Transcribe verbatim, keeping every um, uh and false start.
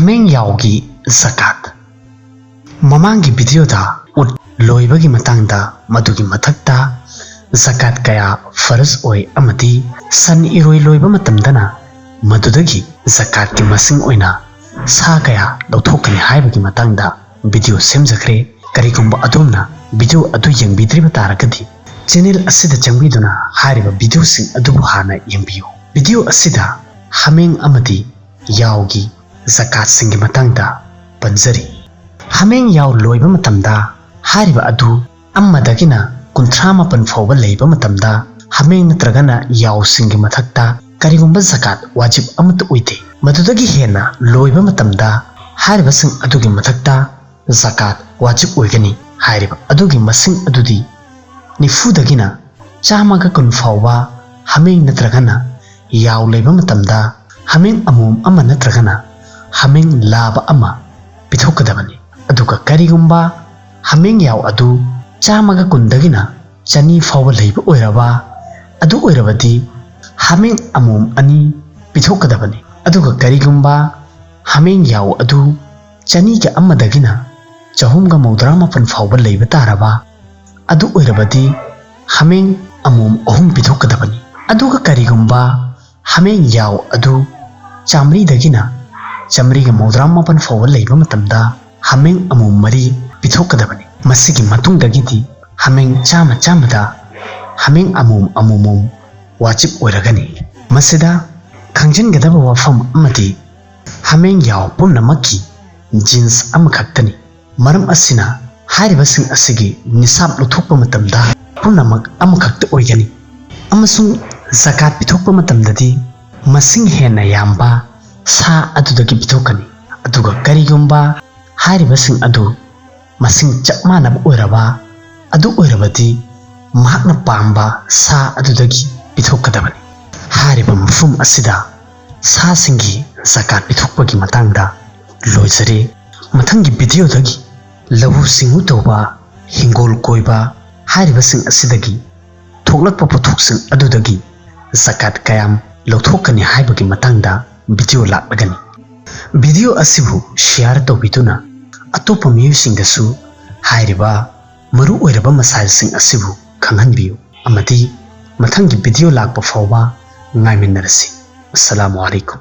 ꯍꯥꯃꯦꯡ ꯌꯥꯎꯒꯤ ꯖꯀꯥꯠ꯫ ꯃꯃꯥꯡꯒꯤ ꯚꯤꯗꯤꯑꯣꯗ ꯎꯠ ꯂꯣꯏꯕꯒꯤ ꯃꯇꯥꯡꯗ, ꯃꯗꯨꯒꯤ ꯃꯊꯛꯇ ꯖꯀꯥꯠ ꯀꯌꯥ ꯐꯔꯖ ꯑꯣꯏ ꯑꯃꯗꯤ ꯁꯟ ꯏꯔꯣꯏ ꯂꯣꯏꯕ ꯃꯇꯝꯗꯅ ꯃꯗꯨꯗꯒꯤ ꯖꯀꯥꯠꯀꯤ ꯃꯁꯤꯡ ꯑꯣꯏꯅ ꯁꯥ ꯀꯌꯥ ꯂꯧꯊꯣꯛꯀꯅꯤ ꯍꯥꯏꯕꯒꯤ ꯃꯇꯥꯡꯗ ꯚꯤꯗꯤꯑꯣ ꯁꯦꯝꯖꯈ꯭ꯔꯦ꯫ ꯀꯔꯤꯒꯨꯝꯕ ꯑꯗꯣꯝꯅ ꯚꯤꯗꯤꯑꯣ ꯑꯗꯨ ꯌꯦꯡꯕꯤꯗ꯭ꯔꯤꯕ ꯇꯥꯔꯒꯗꯤ, ꯆꯦꯅꯦꯜ ꯑꯁꯤꯗ ꯆꯪꯕꯤꯗꯨꯅ ꯍꯥꯏꯔꯤꯕ ꯚꯤꯗꯤꯑꯣꯁꯤꯡ ꯑꯗꯨꯕꯨ ꯍꯥꯟꯅ ꯌꯦꯡꯕꯤꯌꯨ꯫ ꯚꯤꯗꯤꯑꯣ ꯑꯁꯤꯗ ꯍꯥꯃꯦꯡ ꯑꯃꯗꯤ ꯌꯥꯎꯒꯤ ꯖꯀꯥꯠꯁꯤꯡꯒꯤ ꯃꯇꯥꯡꯗ ꯄꯟꯖꯔꯤ꯫ ꯍꯥꯃꯦꯡ ꯌꯥꯎ ꯂꯣꯏꯕ ꯃꯇꯝꯗ ꯍꯥꯏꯔꯤꯕ ꯑꯗꯨ ꯑꯃꯗꯒꯤꯅ ꯀꯨꯟꯊ꯭ꯔꯥ ꯃꯥꯄꯟ ꯐꯥꯎꯕ ꯂꯩꯕ ꯃꯇꯝꯗ ꯍꯥꯃꯦꯡ ꯅꯠꯇ꯭ꯔꯒꯅ ꯌꯥꯎꯁꯤꯡꯒꯤ ꯃꯊꯛꯇ ꯀꯔꯤꯒꯨꯝꯕ ꯖꯀꯥꯠ ꯋꯥꯖꯤꯕ ꯑꯃꯠꯇ ꯑꯣꯏꯗꯦ꯫ ꯃꯗꯨꯗꯒꯤ ꯍꯦꯟꯅ ꯂꯣꯏꯕ ꯃꯇꯝꯗ ꯍꯥꯏꯔꯤꯕꯁꯤꯡ ꯑꯗꯨꯒꯤ ꯃꯊꯛꯇ ꯖꯀꯥꯠ ꯋꯥꯖꯤꯕ ꯑꯣꯏꯒꯅꯤ꯫ ꯍꯥꯏꯔꯤꯕ ꯑꯗꯨꯒꯤ ꯃꯁꯤꯡ ꯑꯗꯨꯗꯤ ꯅꯤꯐꯨꯗꯒꯤꯅ ꯆꯥꯝꯃꯒ ꯀꯨꯟ ꯐꯥꯎꯕ ꯍꯥꯃꯦꯡ ꯅꯠꯇ꯭ꯔꯒꯅ ꯌꯥꯎ ꯂꯩꯕ ꯃꯇꯝꯗ ꯍꯥꯃꯦꯡ ꯑꯃꯣꯝ ꯑꯃ ꯅꯠꯇ꯭ꯔꯒꯅ ꯍꯥꯃꯦꯡ ꯂꯥꯕ ꯑꯃ ꯄꯤꯊꯣꯛꯀꯗꯕꯅꯤ꯫ ꯑꯗꯨꯒ ꯀꯔꯤꯒꯨꯝꯕ ꯍꯥꯃꯦꯡ ꯌꯥꯎ ꯑꯗꯨ ꯆꯥꯝꯃꯒ ꯀꯨꯟꯗꯒꯤꯅ ꯆꯅꯤ ꯐꯥꯎꯕ ꯂꯩꯕ ꯑꯣꯏꯔꯕ, ꯑꯗꯨ ꯑꯣꯏꯔꯕꯗꯤ ꯍꯥꯃꯦꯡ ꯑꯃꯣꯝ ꯑꯅꯤ ꯄꯤꯊꯣꯛꯀꯗꯕꯅꯤ꯫ ꯑꯗꯨꯒ ꯀꯔꯤꯒꯨꯝꯕ ꯍꯥꯃꯦꯡ ꯌꯥꯎ ꯑꯗꯨ ꯆꯅꯤꯒ ꯑꯃꯗꯒꯤꯅ ꯆꯍꯨꯝꯒ ꯃꯧꯗ꯭ꯔꯥ ꯃꯥꯄꯟ ꯐꯥꯎꯕ ꯂꯩꯕ ꯇꯥꯔꯕ, ꯑꯗꯨ ꯑꯣꯏꯔꯕꯗꯤ ꯍꯥꯃꯦꯡ ꯑꯃꯣꯝ ꯑꯍꯨꯝ ꯄꯤꯊꯣꯛꯀꯗꯕꯅꯤ꯫ ꯑꯗꯨꯒ ꯀꯔꯤꯒꯨꯝꯕ ꯍꯥꯃꯦꯡ ꯌꯥꯎ ꯑꯗꯨ ꯆꯥꯃꯔꯤꯗꯒꯤꯅ ꯆꯥꯃꯔꯤꯒ ꯃꯧꯗ꯭ꯔꯥ ꯃꯥꯄꯟ ꯐꯥꯎꯕ ꯂꯩꯕ ꯃꯇꯝꯗ ꯍꯥꯃꯦꯡ ꯑꯃꯣꯝ ꯃꯔꯤ ꯄꯤꯊꯣꯛꯀꯗꯕꯅꯤ꯫ ꯃꯁꯤꯒꯤ ꯃꯇꯨꯡꯗꯒꯤꯗꯤ ꯍꯥꯃꯦꯡ ꯆꯥꯝꯃ ꯆꯥꯝꯃꯗ ꯍꯥꯃꯦꯡ ꯑꯃꯣꯝ ꯑꯃꯣꯃꯣꯝ ꯋꯥꯖꯤꯕ ꯑꯣꯏꯔꯒꯅꯤ꯫ ꯃꯁꯤꯗ ꯈꯪꯖꯤꯟꯒꯗꯕ ꯋꯥꯐꯝ ꯑꯃꯗꯤ ꯍꯥꯃꯦꯡ ꯌꯥꯎ ꯄꯨꯝꯅꯃꯛꯀꯤ ꯖꯤꯟꯁ ꯑꯃꯈꯛꯇꯅꯤ꯫ ꯃꯔꯝ ꯑꯁꯤꯅ ꯍꯥꯏꯔꯤꯕꯁꯤꯡ ꯑꯁꯤꯒꯤ ꯅꯤꯁꯥꯕ ꯂꯧꯊꯣꯛꯄ ꯃꯇꯝꯗ ꯄꯨꯝꯅꯃꯛ ꯑꯃꯈꯛꯇ ꯑꯣꯏꯒꯅꯤ, ꯑꯃꯁꯨꯡ ꯖꯀꯥꯠ ꯄꯤꯊꯣꯛꯄ ꯃꯇꯝꯗꯗꯤ ꯃꯁꯤꯡ ꯍꯦꯟꯅ ꯌꯥꯝꯕ ꯁꯥ ꯑꯗꯨꯗꯒꯤ ꯄꯤꯊꯣꯛꯀꯅꯤ꯫ ꯑꯗꯨꯒ ꯀꯔꯤꯒꯨꯝꯕ ꯍꯥꯏꯔꯤꯕꯁꯤꯡ ꯑꯗꯨ ꯃꯁꯤꯡ ꯆꯞ ꯃꯥꯟꯅꯕ ꯑꯣꯏꯔꯕ, ꯑꯗꯨ ꯑꯣꯏꯔꯕꯗꯤ ꯃꯍꯥꯛꯅ ꯄꯥꯝꯕ ꯁꯥ ꯑꯗꯨꯗꯒꯤ ꯄꯤꯊꯣꯛꯀꯗꯕꯅꯤ꯫ ꯍꯥꯏꯔꯤꯕ ꯃꯐꯝ ꯑꯁꯤꯗ ꯁꯥꯁꯤꯡꯒꯤ ꯖꯀꯥꯠ ꯄꯤꯊꯣꯛꯄꯒꯤ ꯃꯇꯥꯡꯗ ꯂꯣꯏꯖꯔꯦ꯫ ꯃꯊꯪꯒꯤ ꯚꯤꯗꯤꯑꯣꯗꯒꯤ ꯂꯧꯎ ꯁꯤꯡꯎ ꯇꯧꯕ, ꯍꯤꯡꯒꯣꯜ ꯀꯣꯏꯕ ꯍꯥꯏꯔꯤꯕꯁꯤꯡ ꯑꯁꯤꯗꯒꯤ ꯊꯣꯛꯂꯛꯄ ꯄꯣꯠꯊꯣꯛꯁꯤꯡ ꯑꯗꯨꯗꯒꯤ ꯖꯀꯥꯠ ꯀꯌꯥꯝ ꯂꯧꯊꯣꯛꯀꯅꯤ ꯍꯥꯏꯕꯒꯤ ꯃꯇꯥꯡꯗ ꯚꯤꯗꯤꯑꯣ ꯂꯥꯛꯂꯒꯅꯤ꯫ ꯚꯤꯗꯤꯑꯣ ꯑꯁꯤꯕꯨ ꯁꯤꯌꯥꯔ ꯇꯧꯕꯤꯗꯨꯅ ꯑꯇꯣꯞꯄ ꯃꯤꯑꯣꯏꯁꯤꯡꯗꯁꯨ ꯍꯥꯏꯔꯤꯕ ꯃꯔꯨ ꯑꯣꯏꯔꯕ ꯃꯁꯥꯏꯜꯁꯤꯡ ꯑꯁꯤꯕꯨ ꯈꯪꯍꯟꯕꯤꯌꯨ, ꯑꯃꯗꯤ ꯃꯊꯪꯒꯤ ꯚꯤꯗꯤꯑꯣ ꯂꯥꯛꯄ ꯐꯥꯎꯕ ꯉꯥꯏꯃꯤꯟꯅꯔꯁꯤ꯫ ꯑꯁꯂꯥꯃꯨ ꯑꯂꯥꯏꯀꯨꯝ꯫